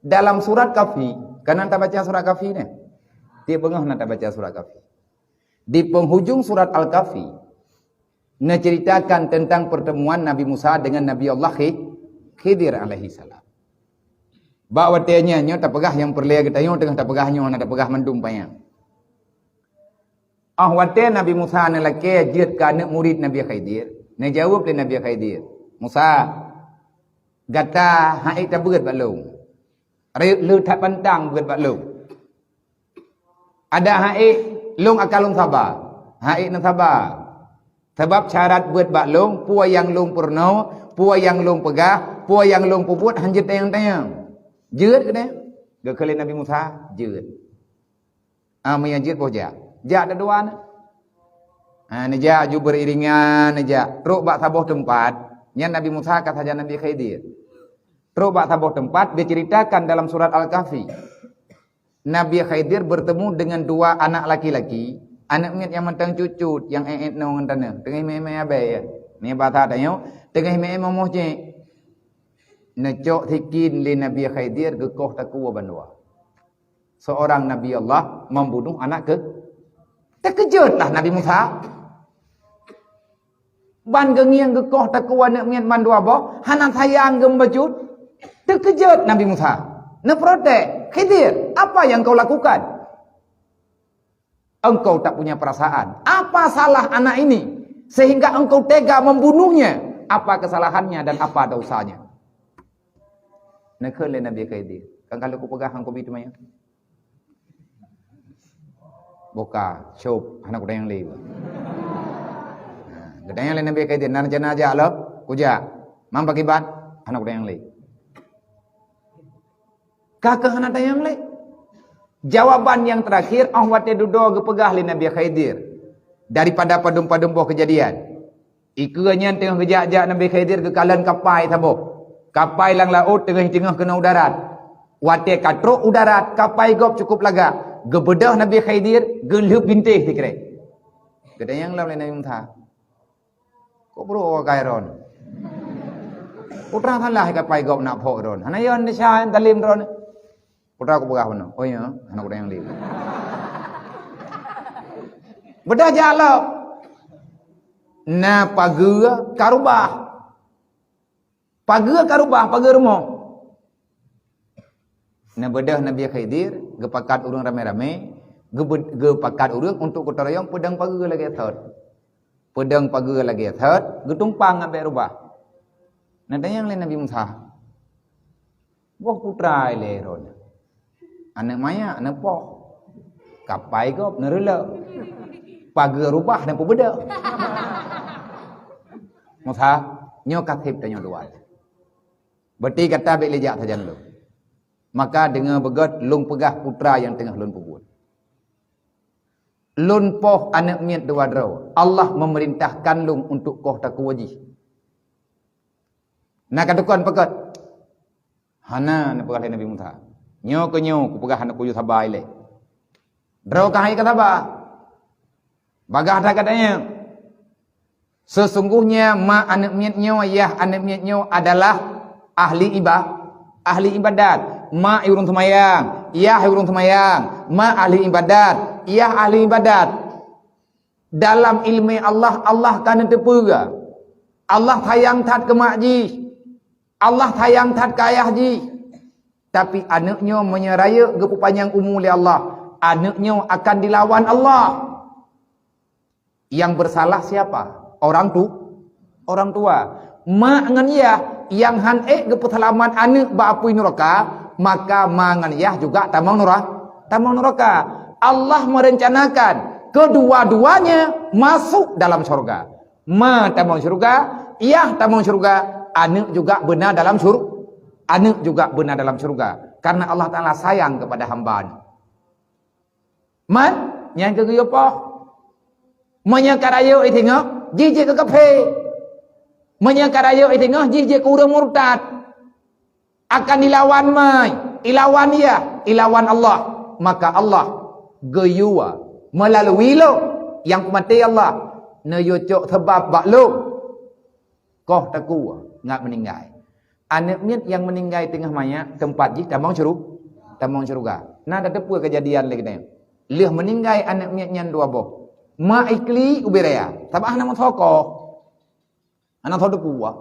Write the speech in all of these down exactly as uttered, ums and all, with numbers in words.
Dalam surat Kahfi, kan na tabaca surat Kahfi nyoe? Tiep beungoh na tabaca surat Kahfi. Di penghujung surat Al-Kahfi, neuceritakan tentang pertemuan Nabi Musa dengan Nabi Allah Khi-, Khidir alaihi salam. Bak watée nyan, nyoe tapeugah nyang peureulée geutanyoe teungoh tapeugah nyoe, hana tapeugah mandum panyang. Óh watée Nabi Musa neulakée jeuet keu aneuëk murit Nabi Khidir, neujaweueb lé Nabi Khidir, "Musa, gata han ék tabeuet bak lôn. Rayeuk le that pantang beuet bak lôn. Adak han ék, lôn akan lôn saba. Han ék neusaba. Sabab syarat beuet bak lôn, peue nyang lôn peurunoe, peue nyang lôn peugah, peue nyang lôn peubuet, han jeuet tanyong-tanyong." "Jeuet," kheun geutanyoe. Geukheun lé Nabi Musa, "Jeuet." Ah, meunyo jeuet boh jak. Jak dua-dua na. Ha, neujak ju beuriringan, neujak. Trok bak saboh teumpat, nyan Nabi Musa ka sajan Nabi Khidir. Trok bak saboh teumpat, diceritakan dalam surat Al-Kahfi. Nabi Khidir bertemu dengan dua anak laki-laki, aneuëk miet nyang mantong cut-cut, nyang ék-ék nong ngon tanoh, teungoh mé-mé abée, ya. Ni basa tanyoe, teungoh mé-mé momoh cék. Neucok sikin lé Nabi Khidir geukoh takue bandua. Seorang Nabi Allah membunuh anak ke-, teukeujot lah Nabi Musa. Ban geungieng geukoh takue aneuëk miet mandua boh, hana sayang geumeubacut. Teukeujot Nabi Musa. Neuprotes, "Khidir, apa yang kau lakukan? Engkau tak punya perasaan. Apa salah anak ini sehingga engkau tega membunuhnya? Apa kesalahannya dan apa dosanya?" Neukheun lé Nabi Khidir, "Kan ka lheueh kupeugah ngon kubi teuma nyan." "Boka, cop, hana kutanyong lé." Ha, geutanyong lé Nabi Khidir, "Na rencana jak lom?" "Kujak." "Man pakiban?" "Hana kutanyong lé." Ka keuh hana tanyong lé. Jawaban nyang terakhir, óh watée dudoe geupeugah lé Nabi Khidir daripada padum-padum boh keujadian. Ikeue nyan teungoh geujak-jak Nabi Khidir geukalon kapai saboh. Kapai lam laôt teungoh-teungoh keunoe u darat. Watée ka trok u darat, kapai gob cukup lagak. Geubeudôh Nabi Khidir, geulheueb bintéh sikrek. Geutanyong lom lé Nabi Musa, "Kok brok wakai droen? Peue teuma salah kapai gob na phok droen? Hana yon desya talem droen." "Peue teuma kupeugah bunoe?" "Oh ya, hana kutanyong lé." Beudôh jak lom. Na pageue ka rubah. Pageue ka rubah, pageue rumoh. Neubeudôh Nabi Khidir, geupakat ureuëng ramé-ramé, geube-, geupakat ureuëng untuk geutarayong peudong pageue lagée thot. Peudong pageue lagée thot, geutumpang ngon bék rubah. Neutanyong lé Nabi Musa, "Boh putra ilée droen? Aneuëk manyak neupoh, kapai gob neureulok, pageue rubah neupeubeudôh." "Musa, nyoe ka seb tanyoe dua. Berarti gata bék lé jak sajan lôn. Maka deungoe beugét lôn peugah putra nyang teungoh lôn peubuet. Lôn poh aneuëk miet dua droe. Allah memerintahkan lôn untuk koh takue jih. Na katukon peugét?" "Hana," neupeugah lé Nabi Musa. "Nyoe keu nyoe kupeugah hana kuyue saba ilée. Droe ka han ék ka saba. Bagaih that gata nyoe. Sesungguhnya ma aneuëk miet nyoe, yah aneuëk miet nyoe adalah ahli iba-, ahli ibadat. Ma ureuëng seumayang, yah ureuëng seumayang. Ma ahli ibadat, yah ahli ibadat. Dalam iéleumé Allah, Allah ka neuteupeue. Allah sayang that keu mak jih. Allah sayang that keu ayah jih. Tapi aneuëk nyoe meunyoe rayeuk geupeupanyang umu lé Allah, aneuëk nyoe akan dilawan Allah." Yang bersalah siapa? Orang tu, orang tua. Mak ngon yah nyang han ék geupeuseulamat aneuëk bak apui nuraka, maka ma ngon yah juga tamong nura-, tamong nuraka. Allah merencanakan kedua-duanya masuk dalam syurga. Ma tamong syurga, yah tamong syurga, aneuëk juga beuna dalam syur-, aneuëk juga beuna dalam syurga. Karena Allah Taala sayang kepada hamba-Nya. Man, nyang keu geuyue poh. Meunyoe ka rayeuk singoh, jih jeuet keu kafé. Meunyoe ka rayeuk singoh, jih jeuet keu ureuëng murtad. Akan dilawan mai, ilawan yah, ilawan Allah. Maka Allah geuyue meulalu lôn nyang kumaté Allah, neuyue cok sabab bak lôn. Koh takue ngat meuninggai. Aneuk miet nyang meuninggai teungoh manyak, teumpat jih tamong syuru-, tamong syeuruga. Na tateupeue keujadian lé geutanyoe. Lheueh meuninggai aneuk miet nyan dua boh. Mak ikli ubé raya. Sabab hana meusoe koh. Hana soe teupeue.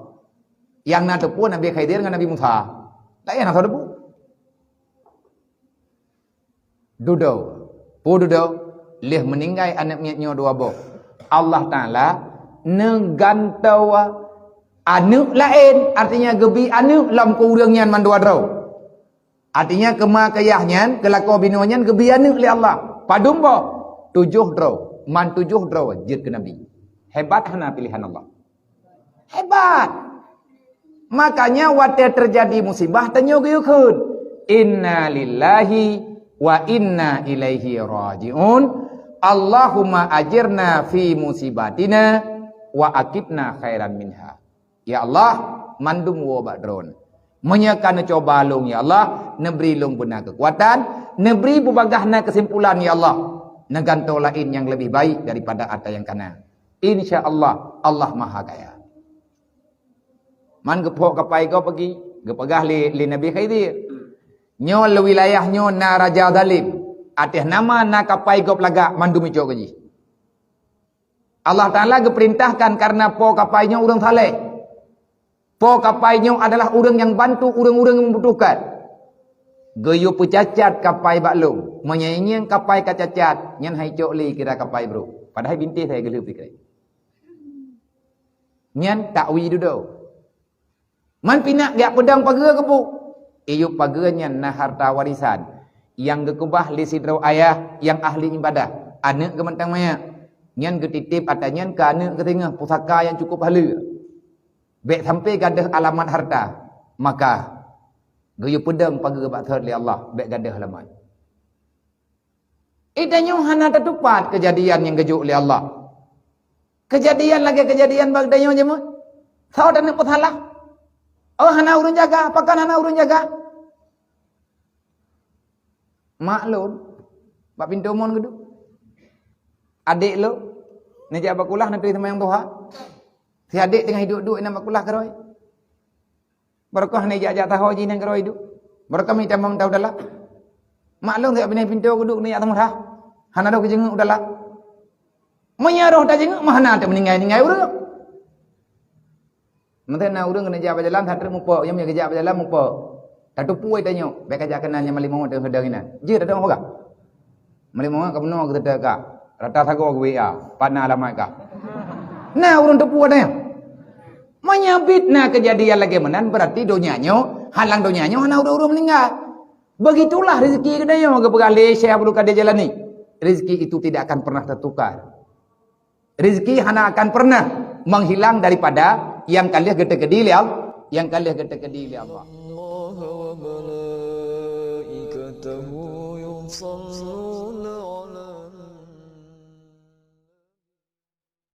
Nyang na teupeue Nabi Khidir ngon Nabi Musa. Laén hana soe teupeue. Dudoe. Peue dudoe? Lheueh meuninggai aneuk miet nyoe dua boh, Allah Taala neugantoe aneuk laén, artinya geubi aneuk lom keu ureuëng nyan mandua droe. Artinya keu ma keu yah nyan, keu lakoe binoe nyan geubi aneuk lé Allah. Padum boh? Tujoh droe. Man tujoh droe jeuet keu nabi. Hebat hana pilihan Allah. Hebat. Makanya watée teujadi musibah tanyoe geuyue kheun, "Inna lillahi wa inna ilaihi raji'un. Allahumma ajirna fi musibatina wa aqibna khairan minha." Ya Allah, mandum woe bak droe. Meunyoe ka neucuba lôn, ya Allah, neubri lôn beuna keukuatan, neubri beubagaih na keusimpulan, ya Allah. Neugantoe laén nyang leubeh baik daripada atra nyang ka na. Insya Allah, Allah Maha Kaya. Man geuphok kapai gob pagi, geupeugah lé, lé Nabi Khidir, "Nyoe lé wilayah nyoe na raja zalim. Ateueh nama na kapai gob lagak mandum icok keu jih." Allah Taala geupeurintahkan karena po kapai nyoe ureuëng saleh. Po kapai nyoe adalah ureuëng nyang bantu ureuëng-ureuëng nyang membutuhkan. Geuyue peucacat kapai bak lôn. Meunyoe ngieng kapai ka cacat, nyan hai cok lé kira kapai brok. Padahai bintéh sai geulheueh piké. Nyan takwil dudoe. Man pinak geujak peudong pageue keubu. Iyup pageue nyan na harta warisan nyang geukeubah lé sidroe ayah nyang ahli ibadah, aneuk geuh mantong manyak. Nyan geutitép atra nyan keu aneuk geuh singoh pusaka nyang cukup haleue. Bék sampai gadôh alamat harta, maka geuyue peudong pageue bak thot lé Allah, bék gadôh alamat. Geutanyoe hana tatupat keujadian nyang geujok lé Allah. Keujadian lagée keujadian bak geutanyoe jeuet. Soe taneuk peusalah? Oh, hana ureuëng jaga, pakon hana ureuëng jaga? Mak lôn bak pintoe mon geuduek. Adék lôn neujak bak kulah neuturi seumayang duha. Si adék teungoh duek-duek inan bak kulah keurôi. Barokah hana jak-jak taho jih nyang keurôi duek. Barokah mita mong tau dalam. Mak lôn siap binai pintoe geuduek neujak teumeudah. Hana roh keujeungeuk u dalam. Meunyoe roh tajeungeuk mah hana teumeuninggai-ninggai ureuëng. Meuteuna ureuëng keuneuk jak bak jalan, that trok mupok, nyang geujak bak jalan mupok. Tatupue tanyoe, bék kajak keunan nyang malimong teuh seudang inan. Jeuet tadong peugah. Malimong ka bunoe geuteuteu ka. Rata sagoe geu W A, pat na alamat ka. Na ureuëng tupue tanyoe. Meunyoe bit na keujadian lagée meunan, berarti donya nyoe, halang donya nyoe hana ureuëng-ureuëng meuninggai. Begitulah rezeki geutanyoe geupeugah lé Syekh Abdul Qadir Jailani. Rezeki itu tidak akan pernah tertukar. Rezeki hana akan pernah menghilang daripada nyang ka lheueh geuteukeudi lé Allah, nyang ka lheueh geuteukeudi lé Allah.